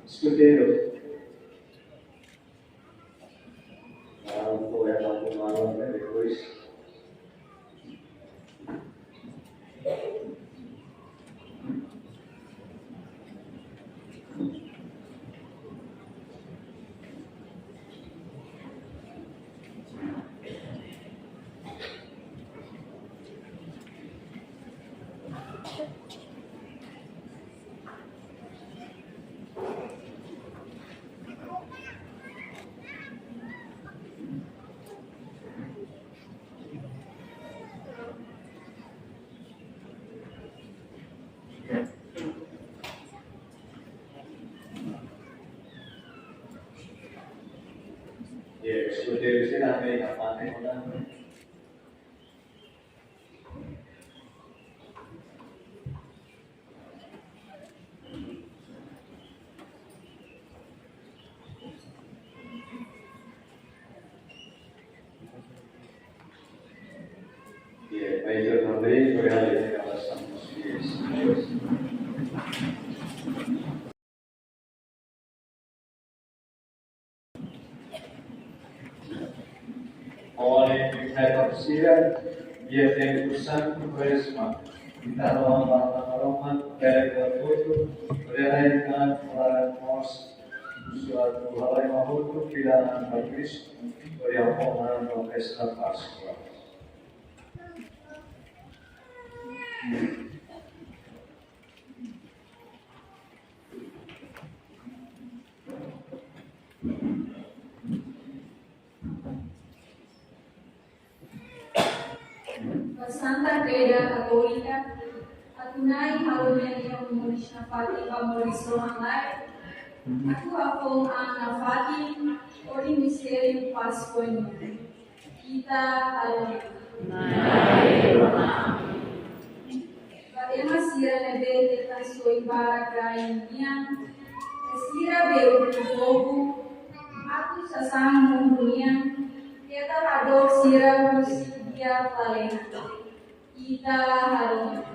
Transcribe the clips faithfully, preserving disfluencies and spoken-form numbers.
Escuteiros. Para un poema de Marlon, né? Depois. Ya, sudah di sini, apa yang, apa yang, ya, baik, terima kasih. Ora, ita partisipa iha tempu santu Kuarezma, ita roma, roma, roma, bele kuat hotu, bele rai dengan orang mos, suatu hal yang hotu, tidak habis, beri apa orang mengkes lepas. Ba Santa Kreda Katólika, Atu Na'i halo nia lian moris nafatin ba moris rohan-laek. Atu hafoun an nafatin hodi mistériu Páskua nian. Ita halo. Ba ema sira ne'ebé hetan soin barak rai nian, ba sira be uluk fogo, atu sasán mundu nian, keta hadook sira husi di'ak lalehan. Ita halo.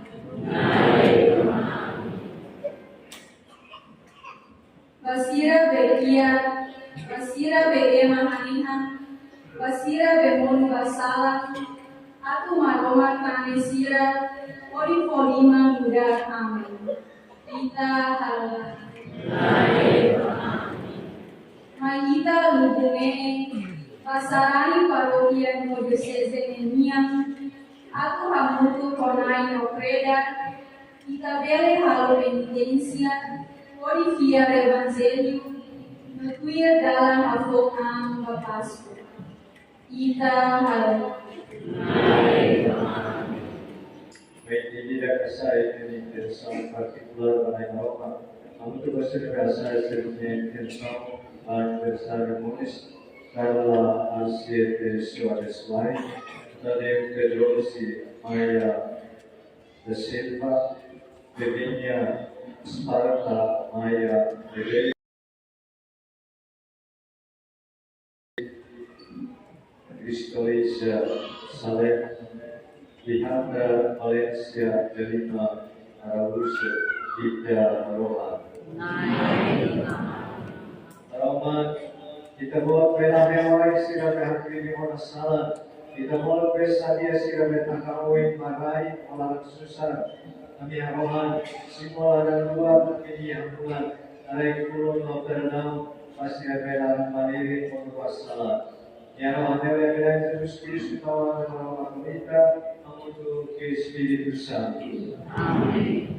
Ba sira be kiak, ba sira be ema harihan, ba sira be monu ba sala, atu Maromak tane sira hodi fó liman nu'udar aman. Ita halo. Mai ita lubun ne'e, ba sarani parókia no dioseze ne'e nian, atu hamutuk ho Na'i no Freda, ita bele halo peniténsia, hodi fiar Evanjellu, no tuir dalan hafoun an ba Páskua. Ita halo. Mai ita hasa'e ita-nia intensaun partikulár ba Na'i Maromak. Hamutuk ba sira be hasa'e sira-nia intensaun ba aniversáriu moris Carla Assiete Soares Lai, Tadeu Pedrosi Maia da Silva, Bebiña Sparta Maia Ribeiro, Cristolícia Salem, Alejandra Valencia de Lima Araújo, ita harohan. Maromak, Ita-Boot bele hela mai sira be hakrimi ona sala. Ita-Boot bele sadia sira be taka oin ba rai ho laran susar. Ami harohan, simu laran luak, ami-nia hamutuk, haraik-tulun no perdaun ba sira be laran-malirin no buat sala. Nia harohan ne'e bele Jesus Kristu Tuhan, Maromak ita, hamutuk ho Espíritu Santu. Amen.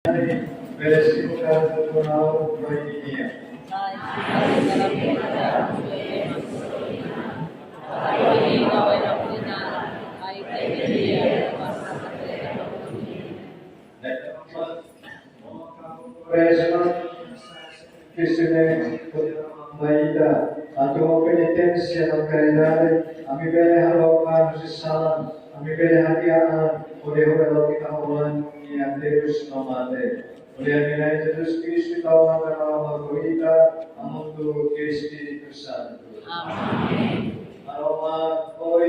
Bele simu kartu tunau proibidia. Resma, Kristine, mai ita, atu ho peniténsia no karidade, ami bele haluha an husi salan, ami bele hadi'a an, hodi hura loke ita ho an nia terus no mate. Hodi ami Na'i Jesus Kristu, Maromak, Maromak ho ita, hamutuk ho Espíritu Santu. Amen. Maromak ho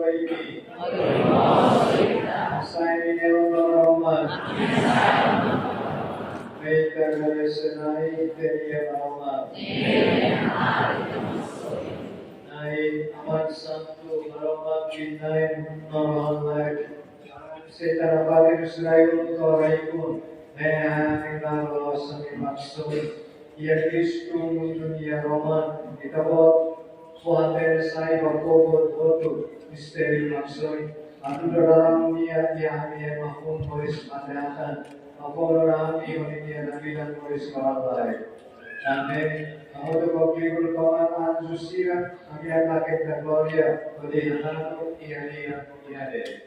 imi. Hasai imi-nia lian ba Maromak. Ita agradese Na'i, ita-nia Maromak. Na'i, Aman Santu, Maromak, Na'i, Maromak, Na'i. Seita nafatin husi rai-ulun to'o rai-ikun, ne'e hanesan loloos ami Maksoin iha Kristu mundu nia roman, Ita-Boot fó hatene sai ba povu hotu mistériu Maksoin, atu daudaun nia iha ami ema hun moris mate-atan, no fó daudaun ami ho nia nabilan moris ba lalehan. Tanba ne'e, hamutuk ho klirikun toman anju sira, ami hateke ita-nia glória, hodi hananu iha lian iha Deus.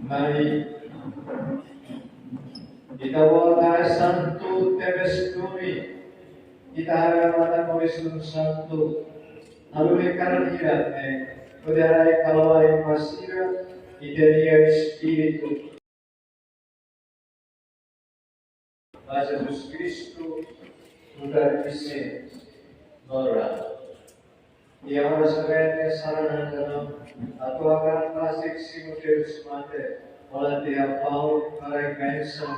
Mai, Ita-Boot Na'i Santu tebes duni, Ita haree matan moris-lurus santu, halo lekar irat ne, hodi haraik kala-bain ba sira Ita-nia Espíritu. Ba Jesus Kristu, Nu'udar imi-nia Na'i. Iha oras ne'e saran tanba atu hakarak rasik simu terus mate, hola tiha pau, haraik bensaun,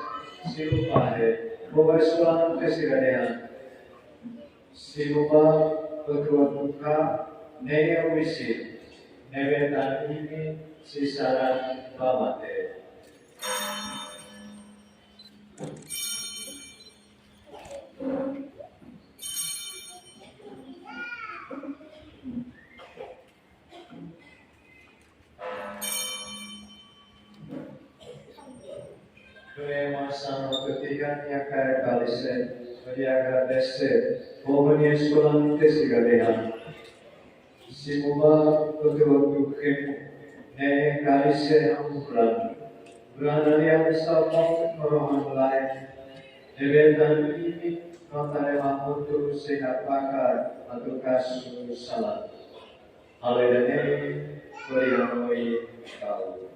simu ba, fó ba eskolante sira-nia an. Simu ba, kotu buka, ne'e oinsá, ne'ebé tan imi sei saran ba mate. Nune'e mak Nia kaer kálise, hodi agradese, fó ba nia eskolante sira-nia an. Simu ba, kotu hemu, ne'e kálise hamutuk ho an. Buat ne'e hanesan pau no rohan-laek, ne'ebé tan imi no ita-nia an hotu sei napakar atu kasu salan. Halo ida-ne'e hodi hanoin Kau.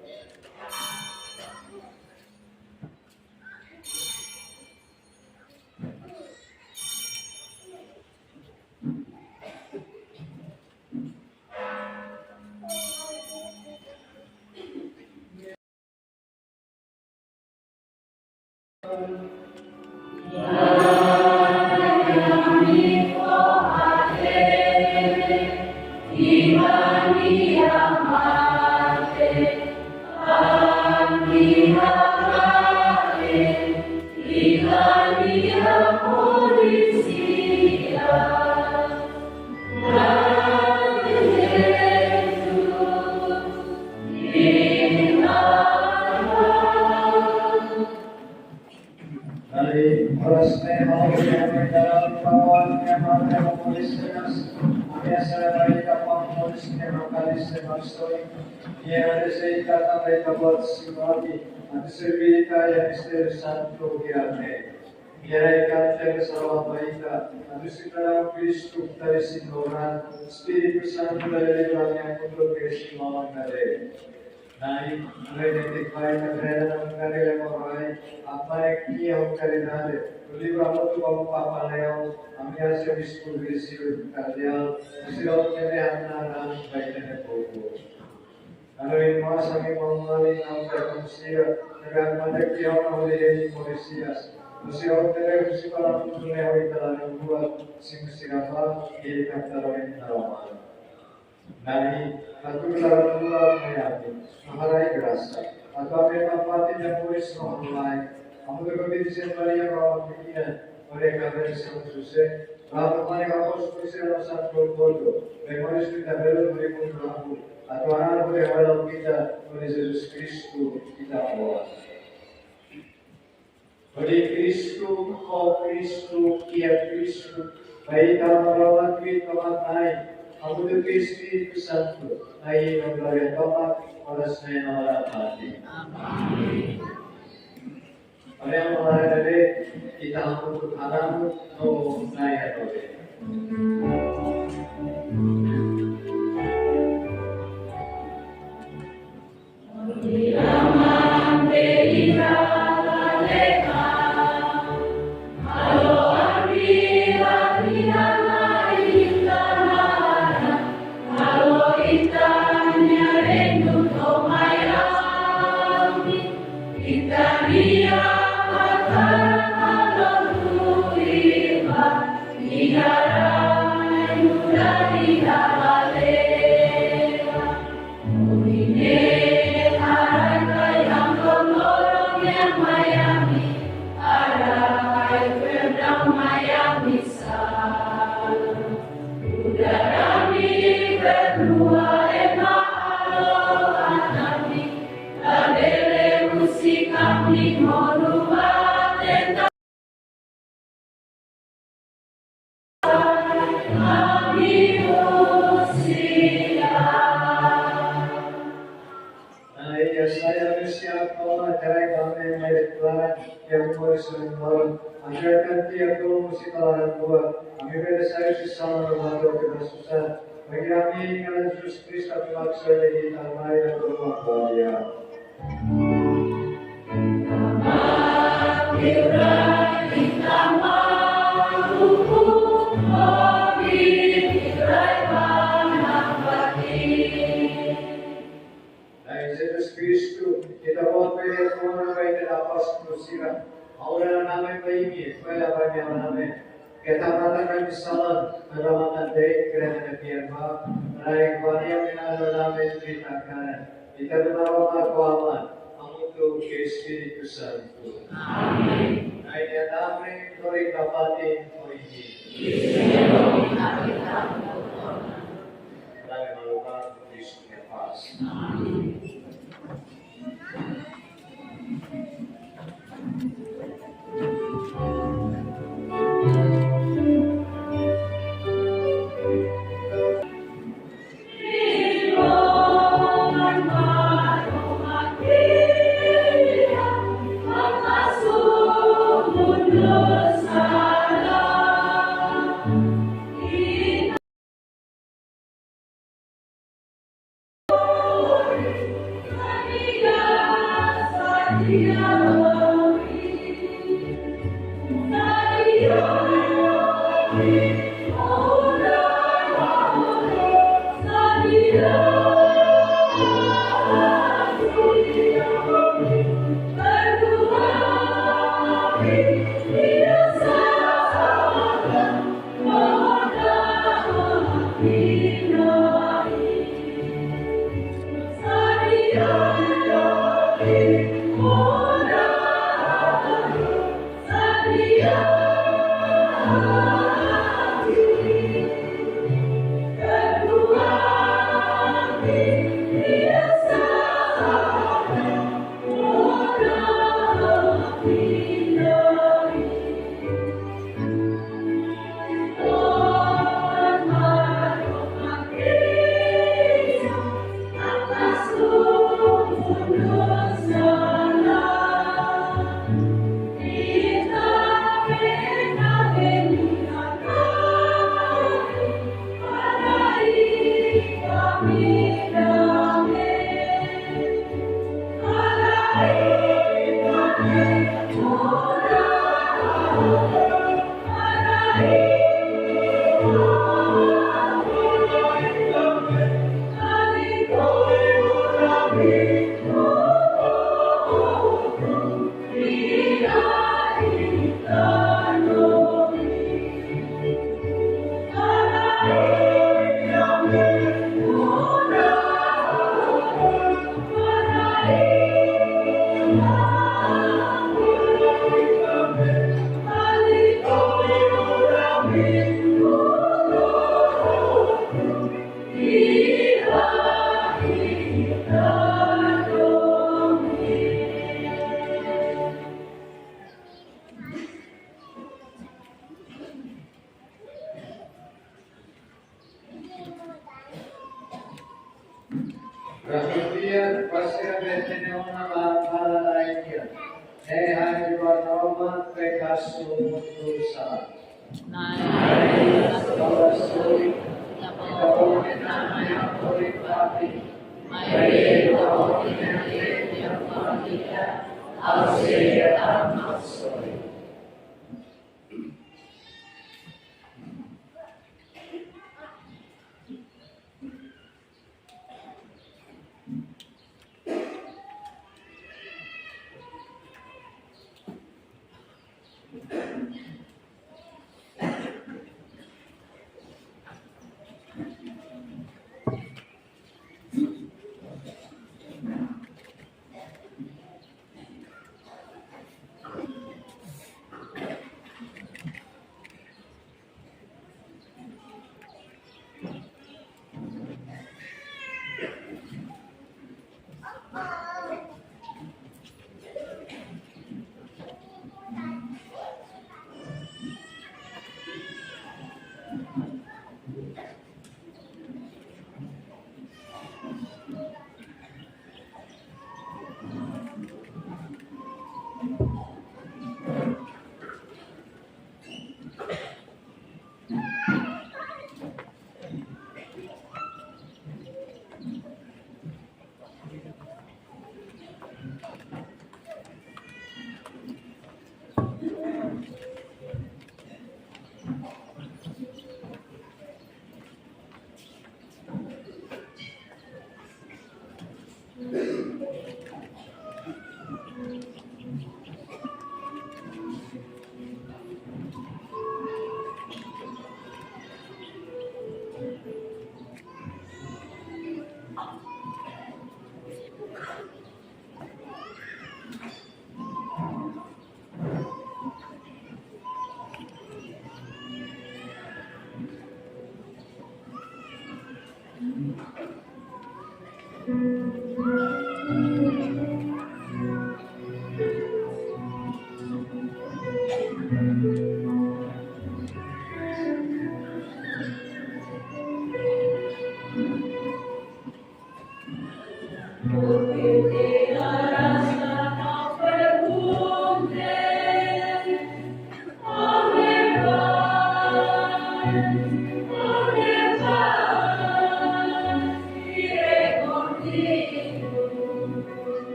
Dala ida, oras ne'e ha'u hanoin dalam pawan yang mate moris nas, ami hasai ba Ita pamóris ne'e no kalis ne'e no soi, nia hanesan Ita tanba Ita buat simu ami, atu serbí Ita iha mistériu santu hirak ne'e. Nia rai kante salva ba ita, atu simu naran Kristu, tali simu naran, Espíritu Santu dala ida nia mutu ke simu naran. Na'i, ami netik bai katrena nang kari lemo rai, apa nek nia hon kari nade, uli ba mutu ba Papa Leão, ami hanesan bispu Virgílio Cardeal, sira hotu ne'ebé hanaran ba Ita-nia povu. Ami hanoin mós ami maun-alin, ami-nia maun-alin sira, ne'ebé mate tiha ona hodi hedi moris hi'as. No sira hotu ne'ebé husi barak mutu ne'e ho Ita laran buat, simu sira ba, iha Ita-nia taromen naroman. Na'i, hatudu laran buat mai ami, no haraik grasa, atu ami ema fatin no moris no hanoin, hamutuk ho Virjen Maria Mama Fetina, no nia kaben São José, no hamutuk ho apóstolu sira no santu hotu-hotu, bele moris no Ita-nia belu no riku no lampu, atu hanaran hodi hala'o Ita, Tuhan Jesus Kristu, Ita-nia oan. Hodi Kristu, ho Kristu, iha Kristu, ba Ita Maromak, Ita Maromak Na'i, hamutuk ho Espíritu Santu, Na'i no glória tomak, oras ne'e no rai-pati. Amen. Ora, ora, ora, ita hamutuk hanaran no Na'i hato'o. Na'i, hasai ami-nia kotuk, haraik ba ami mai laran, iha moris no moron. Agar tanti aku musik laran buat, ami bele sai husi sala no hato'o ke susar. Bagi ami, karena Jesus Kristus, terpaksa jadi tamai dan berubah bahagia. Na'i Jesus Kristu, Ita-Boot bele tona ba Ita-nia apóstolu sira. Ha'u hanaran ami ba imi, fó ba ami ha'u-nia hanaran. Keta hatán ami-nia sala, maibé hatán de'it kreda ne'ebé ba, rai kuaria mina no name trita kanan. Ita-nia Maromak ho Aman, hamutuk ho Espíritu Santu. Amen. Na'i nia dame, no rai kapati, no imi. Dame malu ba, Kristu nia pás. Amen. Rafael, pasientemente ona la para la iglesia. Hei, hei, di baroma, pekasu, mutu, sa.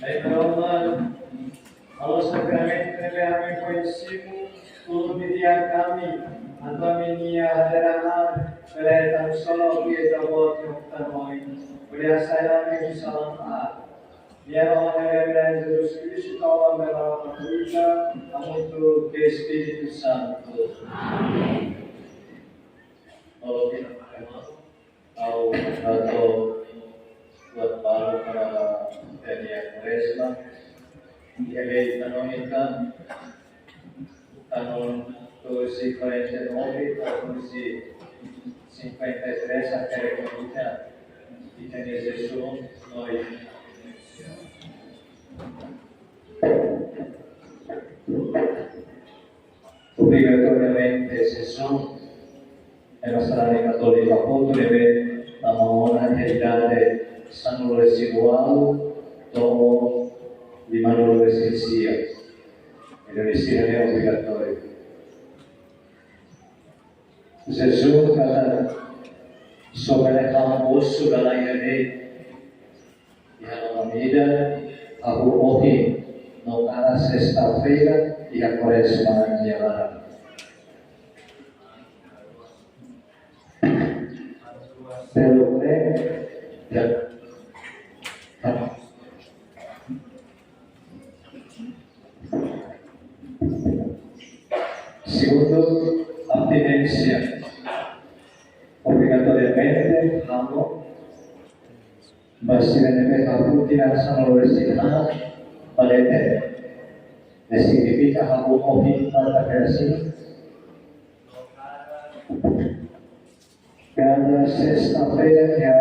Ai Maromak, halo sakramentu ne'ebé ami koñesimu, tulun didi'ak ami, atu ami-nia hadi'a bele tansolo Ita-Boot no Ita-Nia Oan, bele hasai ami husi sala aat. Nia Oan ne'ebé Jesus Kristu, Oan ne'ebé Maromak ita, hamutuk ho Espíritu Santu. Amen. Halo ita-nia Ha'u hato'o buat balu para ita-nia Kuarezma. Iha lei kanónika, kanun tujuh cinquenta e nove, tujuh cinquenta e três, até que ita, ita-nia jejún no obrigatoriamente jejún. Ema sarani katólika hotu ne'ebé tama ona iha idade sanulu-resin-ualu to'o limanulu-resin-sia. Iha ne'e obrigatóriu. Jejún katak só bele han mosu dala ida de'it. Iha loma ida, hahú ohin no kada sesta-feira iha Kuarezma nia laran. Pelo menos, ya. Segundu, abstinénsia. Obrigatoriamente, hahú ba sira ne'ebé hahú tinan sanulu-resin-haat ba leten. Ne'e signifika hahú ohin kuarta-feira sira. Kada sesta-feira iha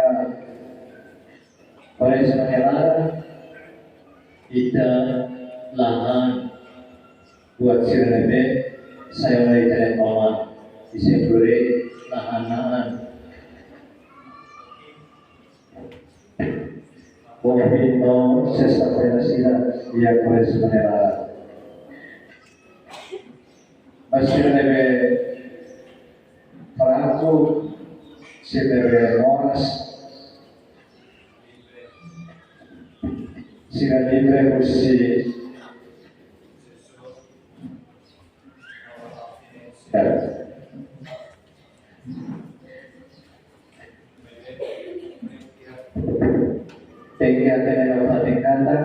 Kuarezma nia laran, ita la han buat sira ne'ebé sai ona ita-nia toman. Ezemplu de'it, la han na'an. Ohin no sesta-feira sira iha Kuarezma nia laran. Ba sira ne'ebé fraku, sira ne'ebé moras, sira livre husi. Tenke hatene no fatin katak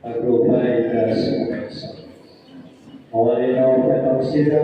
Agrupa ita-nia korasaun. Oali no feton sira.